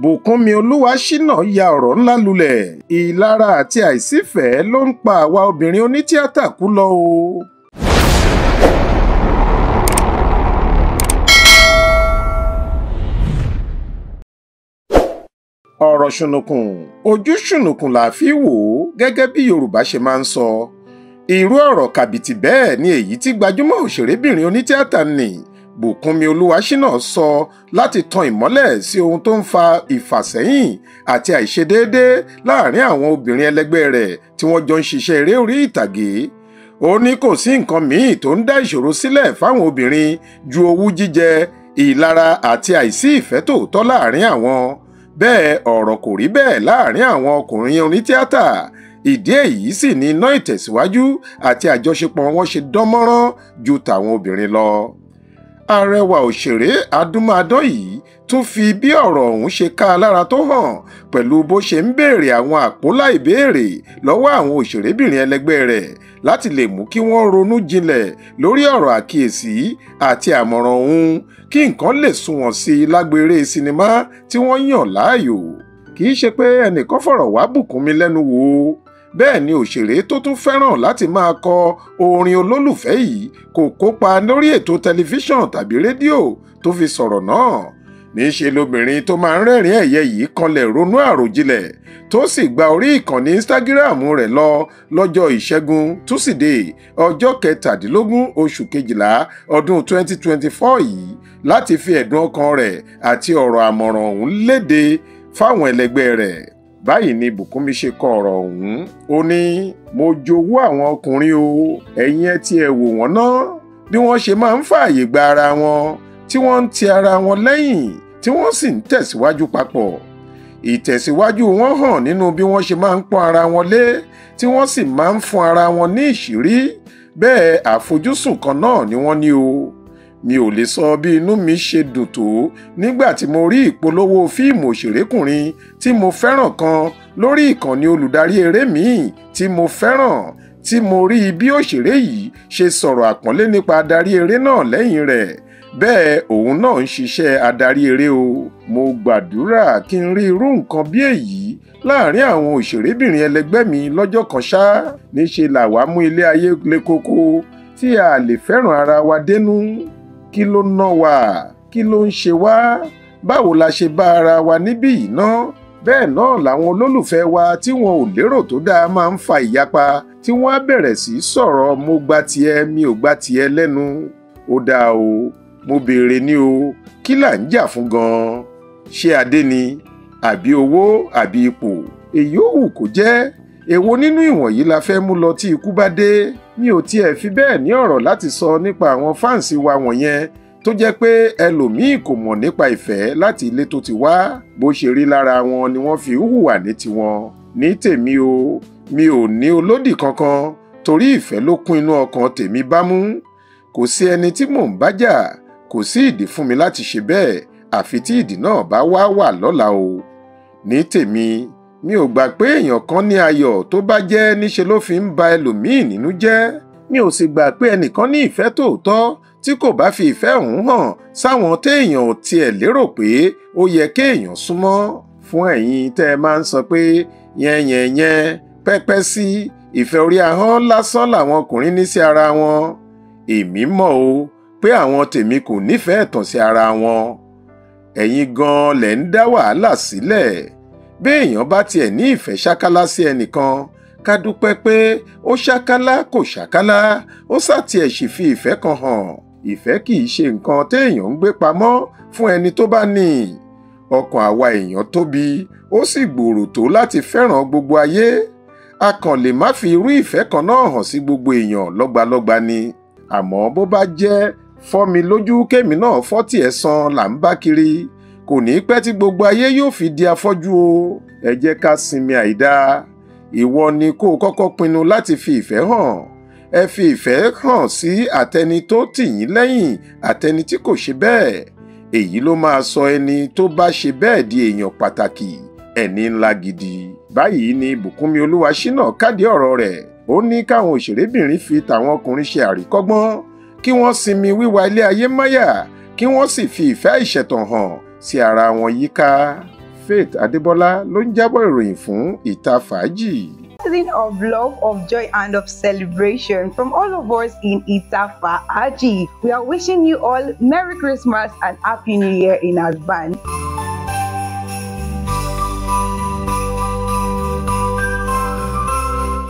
Bùkúnmi Olúwaṣínà ya ọ̀rọ̀ ńlá lulẹ̀. Ìlara àti àìsífẹ̀ẹ́ ló ń pa àwa obìnrin onítíátà kú lọ o. Ọ̀rọ̀ ṣùnùkùn ojú ṣùnùkùn là fi wò ó gẹ́gẹ́ bí Yorùbá ṣe máa ń sọ. Irú ọ̀rọ̀ kàbìtì bẹ́ẹ̀ ni èyí tí gbajúmọ̀ òṣèrébìnrin onítíátà nì Bùkúnmi Olúwaṣínà sọ láti tan ìmọ́lẹ̀ sí ohun tó ń fa ìfàsẹ́yìn àti àìṣedéédé láàrin àwọn obìnrin ẹlẹgbẹ́ rẹ̀ tí wọ́n jọ ń ṣiṣẹ́ eré orí ìtàgé. Ó ní kò sí nǹkan míì tó ń dá ìṣòro sílẹ̀ fáwọn obìnrin ju owú jíjẹ, ìlara àti àìsí ìfẹ́ tòótọ́ láàrin àwọn. Bẹ́ẹ̀ ọ̀rọ̀ kò rí bẹ́ẹ̀ láàrin àwọn ọkùnrin onítíátà. Ìdí èyí sì ni iná ìtẹ̀síwájú àti àjọṣepọ̀ wọn ṣe dán mọ́rán ju tàwọn obìnrin lọ. Arẹwà òṣèré adúmáadán yìí tún fi bí ọ̀rọ̀ ọ̀hún ṣe ká a lára tó hàn pẹ̀lú bó ṣe ń béèrè àwọn àpólà ìbéèrè lọ́wọ́ àwọn òṣèrébìnrin ẹlẹgbẹ́ rẹ̀ láti lè mú kí wọ́n ronú jinlẹ̀ lórí ọ̀rọ̀ àkíyèsí àti àmọ̀ràn òun kí nǹkan lè sunwọ̀n sí i lágbo eré sinimá tí wọ́n yàn láàyò. Kì í ṣe pé ẹnìkan fọ̀rọ̀ wá Bùkúnmi lẹ́nu wò ó. Bẹ́ẹ̀ ni òṣèré tó tún fẹ́ràn láti máa kọ orin olólùfẹ́ yìí kò kópa lórí ètò tẹlifíṣàn tàbí rédíò tó fi sọ̀rọ̀ náà. Níṣe lobìnrin tó máa ń rẹ́rìn-ín ẹ̀yẹ yìí kanlẹ̀ ronú àròjinlẹ̀ tó sì gba orí ìkànnì Instagram rẹ̀ lọ lọ́jọ́ Ìṣẹ́gun Túsídẹ̀ẹ́ ọjọ́ 17 oṣù kejìlá ọdún 2024 yìí láti fi ẹ̀dùn ọkàn rẹ̀ àti ọ̀rọ̀ àmọ̀ràn ọ̀hún léde fáwọn ẹlẹgbẹ́ rẹ̀. Báyìí ni Bùkúnmi ṣe kọ ọ̀rọ̀ ọ̀hún. Ó ní mo jowú àwọn ọkùnrin o, ẹ̀yin ẹ tiẹ̀ wò wọ́n ná bí wọ́n ṣe máa ń fààyè gba ara wọn, tí wọ́n ń ti ara wọn lẹ́yìn, tí wọ́n sì ń tẹ̀síwájú papọ̀. Ìtẹ̀síwájú wọn hàn nínú bí wọ́n ṣe máa ń pọ́n ara wọn lé, tí wọ́n sì máa ń fún ara wọn ní ìṣírí. Bẹ́ẹ̀ àfojúsùn kan náà ni wọ́n ní o. Mi ò lè sọ bí inú mi ṣe dùn tó nígbà tí mo rí ìpolówó fíìmù òṣèrékùnrin tí mo fẹ́ràn kan lórí ìkànnì olùdarí eré míì tí mo fẹ́ràn, tí mo rí bí òṣèré yìí ṣe sọ̀rọ̀ àpọ́nlé nípa adarí eré náà lẹ́yìn rẹ̀. Bẹ́ẹ̀ òun náà ń ṣiṣẹ́ adarí eré o. Mo gbàdúrà kí n rí irú nǹkan bí èyí láàrin àwọn òṣèrébìnrin ẹlẹgbẹ́ mi lọ́jọ́ kan ṣá. Níṣe làwa mú ilé ayé le koko tí a lè fẹ́ràn ara wa dénú. Kí ló ná wa? Kí ló ń ṣe wá? Báwo la ṣe bá ara wa níbí yìí ná? Bẹ́ẹ̀ náà làwọn olólùfẹ́ wa tí wọn ò lérò tó dáa máa ń fa ìyapa tí wọ́n á bẹ̀rẹ̀ sí sọ̀rọ̀ mo gba tiẹ̀ mi ò gba tiẹ̀ lẹ́nu. Ó dáa o, mo béèrè ní o, kí là ń jà fún gan-an? Ṣé adé ni? Àbí owó? Àbí ipò? Èyí ò wù kó jẹ́. Èwo nínú ìwọ̀nyí la fẹ́ mú lọ tí ikú bá dé? Mi ò tiẹ̀ fi bẹ́ẹ̀ ní ọ̀rọ̀ láti sọ nípa àwọn fáǹsì wa wọ̀nyẹn tó jẹ́ pé ẹlòmíì kò mọ̀ nípa ìfẹ́ láti ilé tó ti wá. Bó ṣe rí lára wọn ni wọ́n fi hùwà ní tiwọn. Ní tèmi o, mi ò ní olódì kankan torí ìfẹ́ ló kún inú ọkàn tèmi bámú. Kò sí ẹni tí mò ń bá jà, kò sí ìdí fún mi láti ṣe bẹ́ẹ̀ àfi tí ìdí náà bá wá wà lọ́la o. Ní tèmi, mi ò gbà pé èèyàn kan ní ayọ̀ tó bá jẹ́ níṣe ló fi ń ba ẹlòmíì nínú jẹ́. Mi ò sì gbà pé ẹnìkan ní ìfẹ́ tòótọ́ tí kò bá fi ìfẹ́ ọ̀hún hàn sáwọn téèyàn ò tiẹ̀ lérò pé ó yẹ kéèyàn súnmọ́. Fún ẹ̀yin tẹ́ ẹ máa ń sọ pé yẹn pẹ́pẹ́ sí ìfẹ́ orí ahọ́n lásán làwọn ọkùnrin ní sí ara wọn. Èmi mọ̀ o pé àwọn tèmi kò nífẹ̀ẹ́ ẹ̀tàn sí ara wọn. Ẹ̀yin gan-an lẹ̀ ń dá wàhálà sílẹ̀. Béèyàn bá tiẹ̀ ní ìfẹ́ ṣákálá sí ẹnìkan, ká dúpẹ́ pé ó ṣákálá kò ṣákálá, ó sàtiẹ̀ sì fi ìfẹ́ kan hàn. Ìfẹ́ kì í ṣe nǹkan téèyàn ń gbé pamọ́ fún ẹni tó bá ní. Ọkàn àwa èèyàn tóbi, ó sì gbòòrò tó láti fẹ́ràn gbogbo ayé. A kàn lè má fi irú ìfẹ́ kan náà hàn sí gbogbo èèyàn lọ́gbalọ́gba ni. Àmọ́ bó bá jẹ́ fọ́ mi lójú kémi náà fọ́ tiẹ̀ san là ń bá kiri, kò ní pẹ́ tí gbogbo ayé yóò fi di afọ́jú o. Ẹ jẹ́ ká sinmi àìda. Ìwọ ni kó o kọ́kọ́ pinnu láti fi ìfẹ́ hàn. Ẹ fi ìfẹ́ hàn sí àtẹni tó tì yín lẹ́yìn àtẹni tí kò ṣe bẹ́ẹ̀. Èyí ló máa sọ ẹni tó bá ṣe bẹ́ẹ̀ di èèyàn pàtàkì, ẹni ńlá gidi. Báyìí ni Bùkúnmi Olúwaṣínà kádìí ọ̀rọ̀ rẹ̀. Ó ní káwọn òṣèrébìnrin fi tàwọn ọkùnrin ṣe àríkọ́gbọ́n, kí wọ́n sinmi wíwa ilé ayé máyà, kí wọ́n sì fi ìfẹ́ ìṣẹ̀tàn hàn sí ara wọn yíká. Faith Adébọlá ló ń jábọ̀ ìròyìn fún Ìta Fàájì. Season of love, of joy, and of celebration from all of us in Ita Faaji. We are wishing you all Merry Christmas and Happy New Year in advance.